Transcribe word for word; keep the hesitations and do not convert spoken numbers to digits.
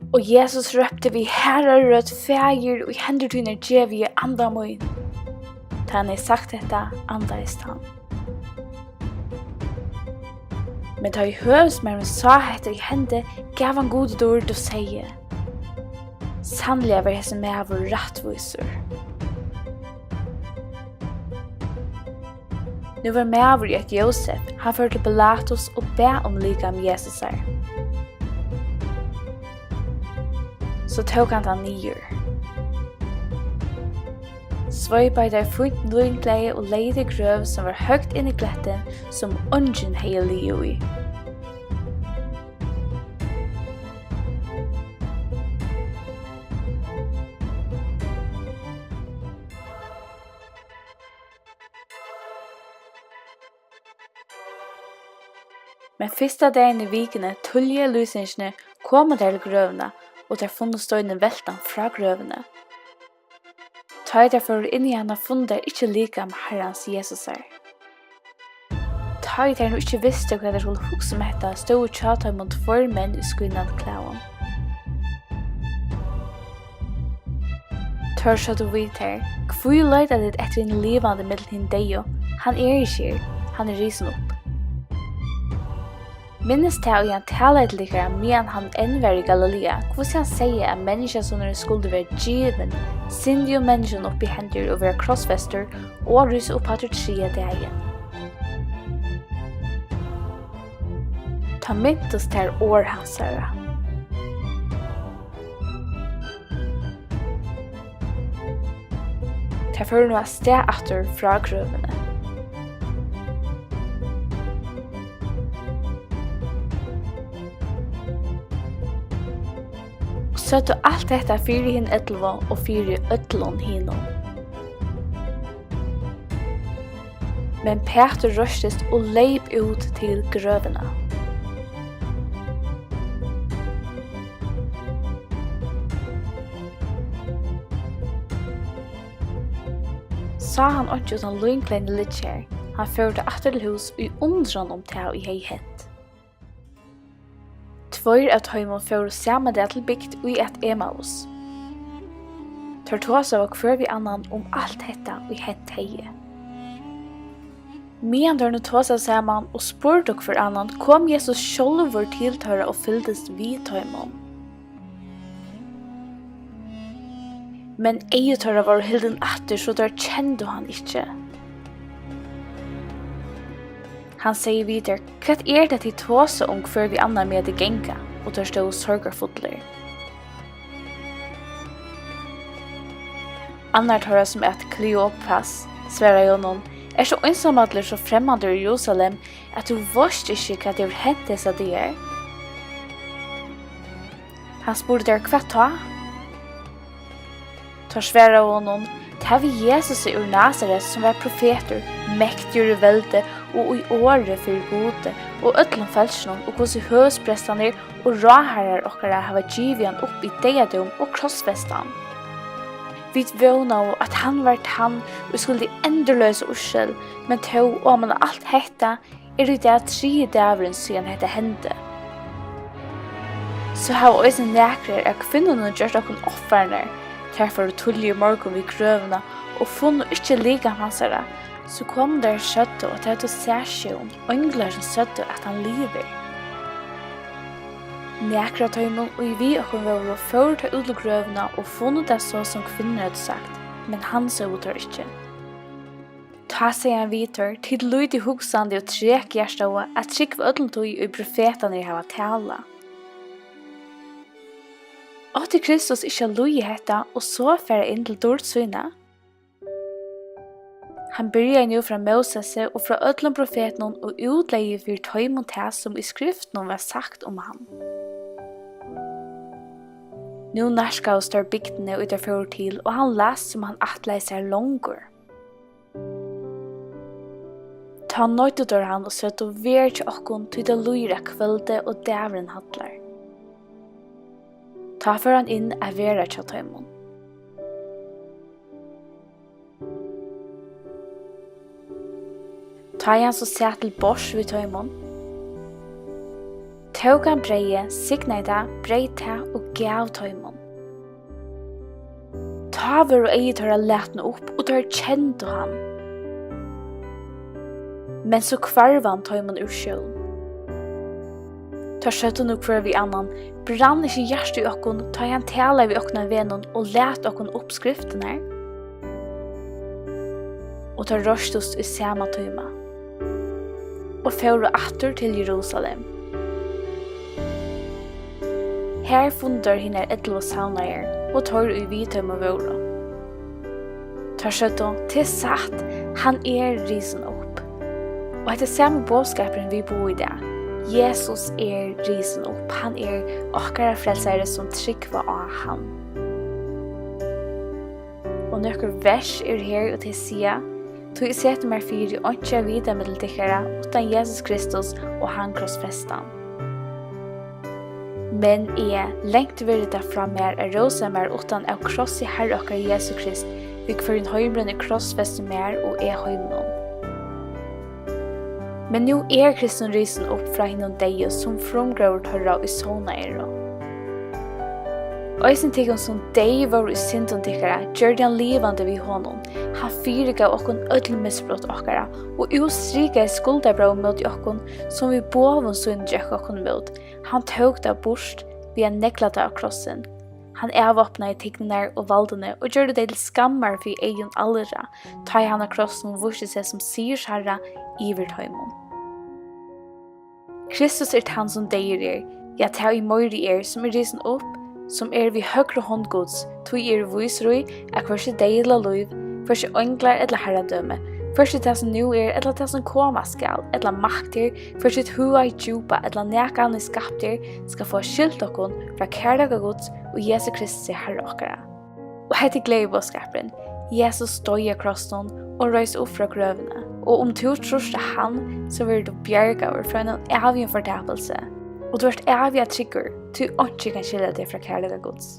Og Jesus rópti við harðari rødd: Faðir, í hendur tínar gevi eg anda mín. Tá hann hevði sagt hetta, andaðist hann. Men tá ið høvuðsmaðurin sá hetta ið hendi, gav hann Gudi dýrd og segði: Sanniliga var hesin maður rættvísur. Nú var maður, ið æt Jósef, hann fór til Pilatus og bað um likam Jesusar. So tók hann tað niður, sveipaði tað í fínt línklæði og legði í grøv, sum var høgt inni í kletti, sum eingin hevði ligið í. Men fyrsta dagin í vikuni, tíðliga í lýsingini, komu teir til grøvina, og teir funnu steinin veltan frá grøvini. Tá ið teir fóru inn í hana, funnu teir ikki likam Harrans Jesusar. Tá ið teir nú ikki vistu, hvat teir skuldu hugsa um hetta, stóðu hjá teimum tveir menn í skínandi klæðum. Teir søgdu við teir: Hví leita tit eftir hinum livandi millum hini deyðu? Hann er ikki her, hann er risin upp. Minnist tað, ið hann talaði til tykkara, meðan hann enn var í Galilea, hvussu hann segði, at Menniskjusonurin skuldi vera givin syndigum menniskjum upp í hendur og vera krossfestur og rísa upp aftur triðja dagin. Tá mintust teir orð hansara. Teir fóru nú avstað aftur frá grøvini. Og søgdu alt hetta fyri hin ellivu og fyri øllum hinum. Men Pætur reistist og leyp út til grøvina. Sá hann einki uttan línklæðini liggja har, hann fór tá aftur til hús í undran um tað, ið hevði hent. Tveir av teimum fóru sama dag til bygd, ið æt Emmaus. Teir tosaðu hvør við annan um alt hetta, ið hent hevði. Meðan teir nú tosaðu saman og spurdu hvør annan, kom Jesus sjálvur til teirra og fylgdist við teimum. Men eygu teirra vóru hildin aftur, so teir kendu hann ikki. Hann segði við teir: Hvat er tað, tit tosa um hvør við annan, meðan tit ganga? Og teir stóðu sorgarfullir. Annar teirra, sum æt Kleopas, svaraði honum: Ert tú einsamallur so fremmandur í Jerusalem, at tú veitst ikki, hvat hevur hent hesa dagar? Hann spurdi teir: Hvat tá? Teir svaraðu honum: Tað við Jesusi úr Nasaret, sum var profetur, mektigur í veldi og í orði fyri Gudi og øllum fólkinum, og hvussu høvuðsprestarnir og ráðharrar okkara hava givið hann upp í deyðadóm og krossfest hann. Vit vónaðu, at hann var tann, ið skuldi endurloysa Ísrael, men tó, oman á alt hetta, er í dag triði dagurin, síðan hetta hendi. So hava eisini nakrir av kvinnunum gjørt okkum ovfarnar. Tær fóru tíðliga í morgun við grøvina og funnu ikki likam hansara. So komu tær og søgdu, at tær høvdu sæð sjón, einglar, sum søgdu, at hann livir. Nakrir av teimum, ið við okkum vóru, fóru tá út í grøvina og funnu tað so, sum kvinnur høvdu sagt, men hann sóu teir ikki. Tá segði hann við teir: Tit lítið hugsandi og trekhjartaðu at trúgva øllum tí, ið profetarnir hava talað. Átti Kristus ikki at ligið hetta og so fara inn til dýrd sína? Hann byrjaði nú frá Mósesi og frá øllum profetunum og útlegði fyri teimum tað, sum í skriftunum var sagt um hann. Nú nærkaðust teir bygdini, ið teir fóru til, og hann las, sum hann ætlaði sær, longur. Tá noyddu teir hann og søgdu: Ver hjá okkum, tí tað líður, at kvøldið og dagurin hallar. Tá fór hann inn at vera hjá teimum. Tá ið hann so sat til borðs við teimum, tók hann breyðið, signaði tað, breyt tað og gav teimum. Tá vóru eygu teirra latin upp, og teir kendu hann. Men so hvarv hann teimum úr sjón. Teir søgdu nú hvør við annan: Brann ikki hjartað í okkum, tá ið hann talaði við okkum á vegnum og læt okkum upp skriftirnar? Og teir reistust í sama tíma og fóru aftur til Jerusalem. Har funnu teir hinar ellivu savnaðar og teir, ið við teimum vóru. Teir søgdu: Tað er satt, hann er risin upp. Og hetta er sami boðskapurin, vit boða í dag: Jesus er risin upp. Hann er okkara frelsari, sum trúgva á hann. Og nøkur vers eru her, og tey siga: Tí eg seti mær fyri einki at vita millum tykkara, uttan Jesus Kristus og hann krossfestan. Men eg, langt veri tað frá mær at rósa mær uttan av krossi Harra okkara Jesu Krist, við hvørjum heimurin er krossfestur mær og eg heiminum. Men nú er Kristus risin upp frá hinum deyðu, sum frumgróður teirra, ið sovnað eru. Eisini tykkum, sum deyð vóru í syndum tykkara, gjørdi hann livandi við honum. Hann fyrigav okkum øll misbrot okkara og útstrikaði skuldarbrótin móti okkum, sum við boðum sínum gekk okkum ímót. Hann tók tað burt við at negla tað á krossin. Hann avvápnaði tygnirnar og valdini og gjørdi tey til skammar fyri eygum allra, tá ið hann á krossinum vísti seg sum sigursharra yvir teimum. Kristus er tann, sum deyður er, ja, tað ið meiri er, sum er risin upp, sum er við høgru hond Guds, tí eg eri vísur í, at hvørki deyði ella lív, hvørki einglar ella harradømi, hvørki tað, sum nú er, ella tað, sum koma skal, ella maktir, hvørki tað høga, djúpa ella nakað annað, ið skapt er, skal fáa skilt okkum frá kærleika Guds og Jesu Kristi, Harra okkara. Og hetta er gleðiboðskapurin: Jesus doyði á krossinum og reis upp frá grøvini. Og um tú trýrt á hann, so verður tú bjargaður frá einum ævigum fortapilsi. Og tú ert æviga tryggur, tí einki kann skilja teg frá kærleika Guds.